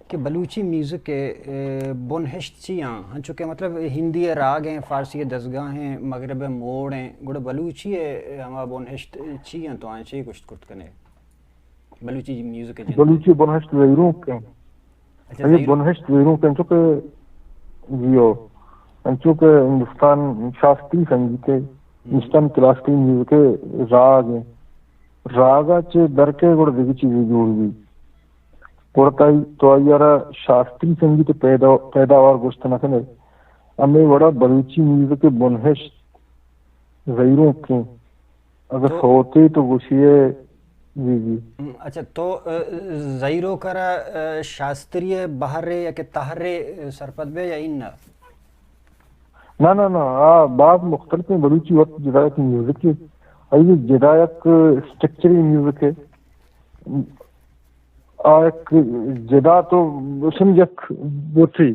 کہ بلوچی میوزک ءِ، اے، بنہشت چی آں؟ انچو کہ مطلب ہندی ءِ راگ ایں، فارسی ءِ دزگاہ ایں، مغرب ءِ موڑ ایں، گڑا بلوچی ءِ ہما بنہشت چی آں؟ تو آں چی گوشت کرت کنے؟ بلوچی میوزک ءِ جند ءِ۔ بلوچی بنہشت زہیروک ایں۔ اچھا، اے زہیروک۔ بنہشت زہیروک ایں، انچو کہ، جی ہو، انچو کہ ہندوستان شاستری سنگیت ءِ، ہم۔ ہندوستان کلاسیکل میوزک ءِ راگ ایں۔ راگ ءَ چہ در کئے گڑا دگہ چیزے جوڑ بی۔ گڑا تئی، تو آئی ءَ را شاستری سنگیت ءِ پیدا-، پیداوار گوشت نہ کن ئے۔ ہمے وڑا بلوچی میوزک ءِ بنہشت زہیروک ایں۔ اگہ تو سوتے تو گوشی ئے، جی، جی۔ ہم، اچھا، تو، ا، زہیروک ءَ را، ا، شاستری ءِ بہر ءَ یا کہ تہر ءَ سرپد بے یا اناں؟ نہ، نہ، نہ، آ باز مختلف ایں۔ بلوچی وت جدا یک میوزک ایں، آئی جدا یک اسٹرکچری میوزک ایں۔ آ یک جدا تو سمجھ یک بوتھی۔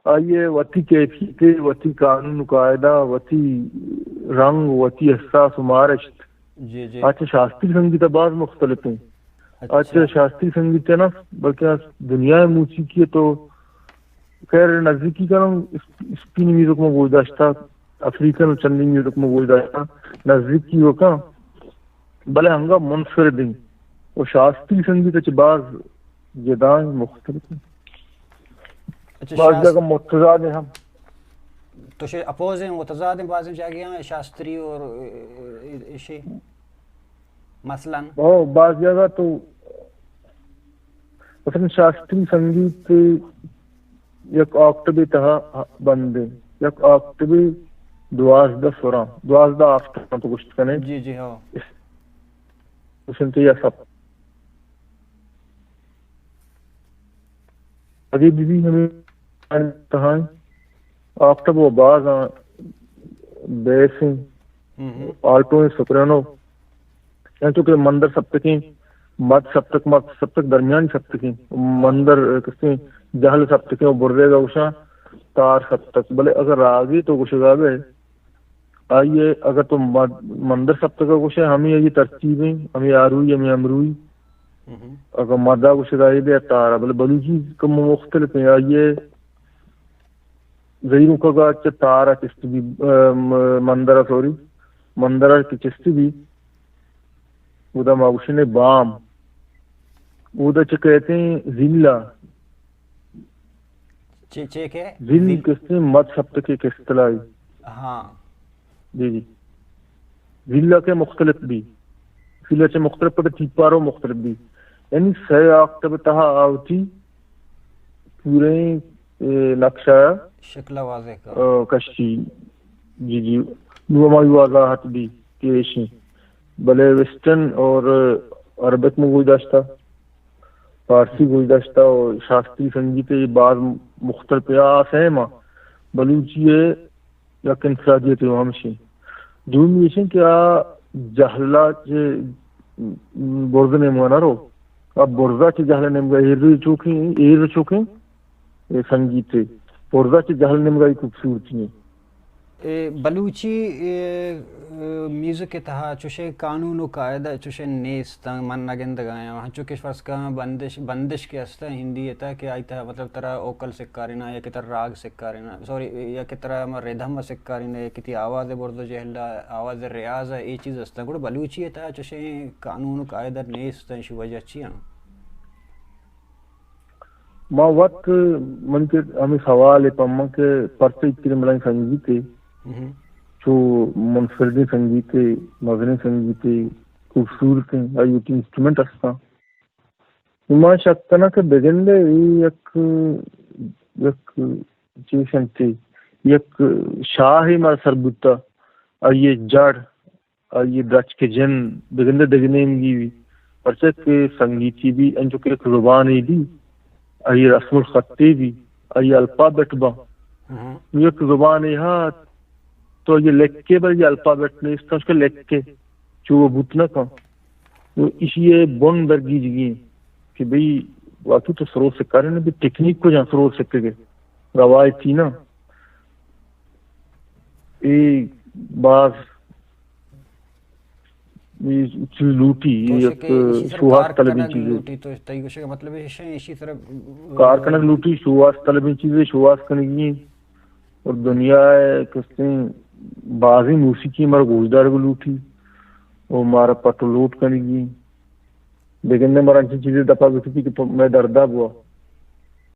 آئی ءِ وتی کیفیت، وتی قانون و قاعدہ، وتی رنگ، وتی احساس و مارشت۔ جی، جی۔ آ چہ شاستری سنگیت ءَ باز مختلف ایں۔ اچھا۔ آ چہ شاستری سنگیت ءَ نہ، بلکہ آ دنیا ءِ موسیقی ءَ تو خیر نزیکی کناں، اس-، اسپین میوزک ما گوش داشتا، افریقن و چندی میوزک ما گوش داشتا، نزیکی وکاں، بلے انگا منفرد ایں۔ و شاستری سنگیت ءَ چہ باز جدا ایں، مختلف ایں۔ اچھا، باز شاست-، جگہ متضاد ایں ہم۔ تو شے اپوز ایں، متضاد ایں، بعض جگہ ایں شاستری اور، ا-، ا-، اشی مثلاً؟ او، باز جگہ تو مثلاً شاستری سنگیت یک آکٹیو تہا بند ایں، یک آکٹیو دوازدہ سراں، دوازدہ آکٹیو تو گوشت کنے۔ جی، جی، ہاں۔ گوشنتے یا سب۔ اگے بی بی ہمیں تہائیں آکٹیو و باز آں، بیس ایں، ہم، ہم۔ آلٹو ایں، سپرانو، انچو کہ مندر سپتک ایں، مد سپتک، مد سپتک درمیانی سپتک ایں، مندر کسے جہل سپتک ایں، و برزے گا گوشاں تار سپتک۔ بلے اگر راگی تو گوشگا بے، آئی ءَ اگر تو مد-، مندر سپتک ءَ گوشے، ہمے آئی ءِ ترتیب ایں، ہمے آروئی، ہمے امروئی۔ ہم۔ اگر مدا گوشگا اے بے تار ءَ، بلے بلوچی کم مختلف ایں، آئی ءِ زہیروک ءَ چہ تار ءَ چست بی، ام، مندر ءَ، سوری، مندر ءَ کہ چست بی، اودا ما گوشنے بام، اودا چہ کہتے ہیں ضلع۔ چے، چے کہ؟ ضلع زل- کستے مد سپتک ءِ کستلائی۔ ہاں۔ جی، جی۔ ضلع کے مختلف بی۔ ضلع چہ مختلف پتہ ٹیپارو مختلف بی۔ یعنی سئے آکٹیو تہا آوتی پورے، اے، نقشہ شکل واضح کا۔ آ، کشی۔ جی، جی۔ نو ہمائی واضحات بی کہ ایشی۔ بلے ویسٹرن اور عربک مو گوش داشتا، فارسی گوش داشتا و شاستری سنگیت ءَ باز مختلف یا سیم آ۔ بلوچی ءَ یک انفرادیت ہمشی۔ دومی ایشیں کہ آ جہلا چہ برز نیمگا نہ رو، آ برزا چہ جہل نیمگا ایر چوکیں، ایر چوکیں۔ اے سنگیت ءِ برزا چہ جہل نیمگا ای خوبصورتی ایں۔ اے بلوچی، اے، اے، میوزک ءِ تہا چوشیں قانون و قاعدہ چوشیں نیست اں، من نہ گندگ ءَ آں۔ ہنچو کہ فرض کن بندش، بندش کہ است اں ہندی ءِ تہا کہ آئی تہا مطلب ترا اوکل سکاریناں یا کہ ترا راگ سکاریناں، سوری، یا کہ ترا ہما ردھم ءَ سکاریناں یا کہ تئی آواز ءِ برز و جہل ءَ، آواز ءِ ریاض ءَ، اے چیز است اں۔ گڑا بلوچی ءِ تہا چوشیں قانون و قاعدہ نیست اں، ایشی وجہ چی اں؟ ما وت من کہ ہمے سوال ءَ پہ من کہ پرچہ ایتریں بلائیں سنگیتے، ہم۔ چو منفردیں سنگیتے، مزنیں سنگیتے، خوبصورتیں، آئی وتی انسٹرومنٹ ہستاں۔ ما شک کناں کہ بگندے اے یک، یک چیز انت، یک شاہے مارا سر بوتا، آئی ءِ جڑ، آئی ءِ درچک ءِ جند بگندے دگہ نیمگی بی، پرچا کہ سنگیتی بی، انچو کہ یک زبانے بی، آئی ءِ رسم الخطے بی، آئی ءِ الفابیٹ باں۔ ہم۔ یک زبانے ہا تو آئی ءَ لکھے، بلے آئی ءِ الفابیٹ نیست، انچو کہ لکھے چو بوت نہ کن۔ نو ایشی ءِ بن درگیجگی ایں کہ بھئی واقعی تو سرور سکارے نہ، بھئی ٹیکنیک کجا سرور سکگے، روایتی نہ۔ اے باز اے چیز لوٹی، اے تو یک شکے ایشی سر شوہاز کار طلبیں کنگ چیزے۔ لوٹی، تو تئی گوشگ ءِ مطلب ایش ایں، ایشی سر کار کنگ لوٹی، شوہاز طلبیں چیزے، شوہاز کنگی ایں۔ اور دنیا ءِ کستیں بازیں موسیقی مارا گوشدارگ لوٹی اور مارا پٹ و لوٹ کنگی ایں۔ بگندے مارا انچیں چیزے دپا بکتی کہ پ-، مئے دردا بوا۔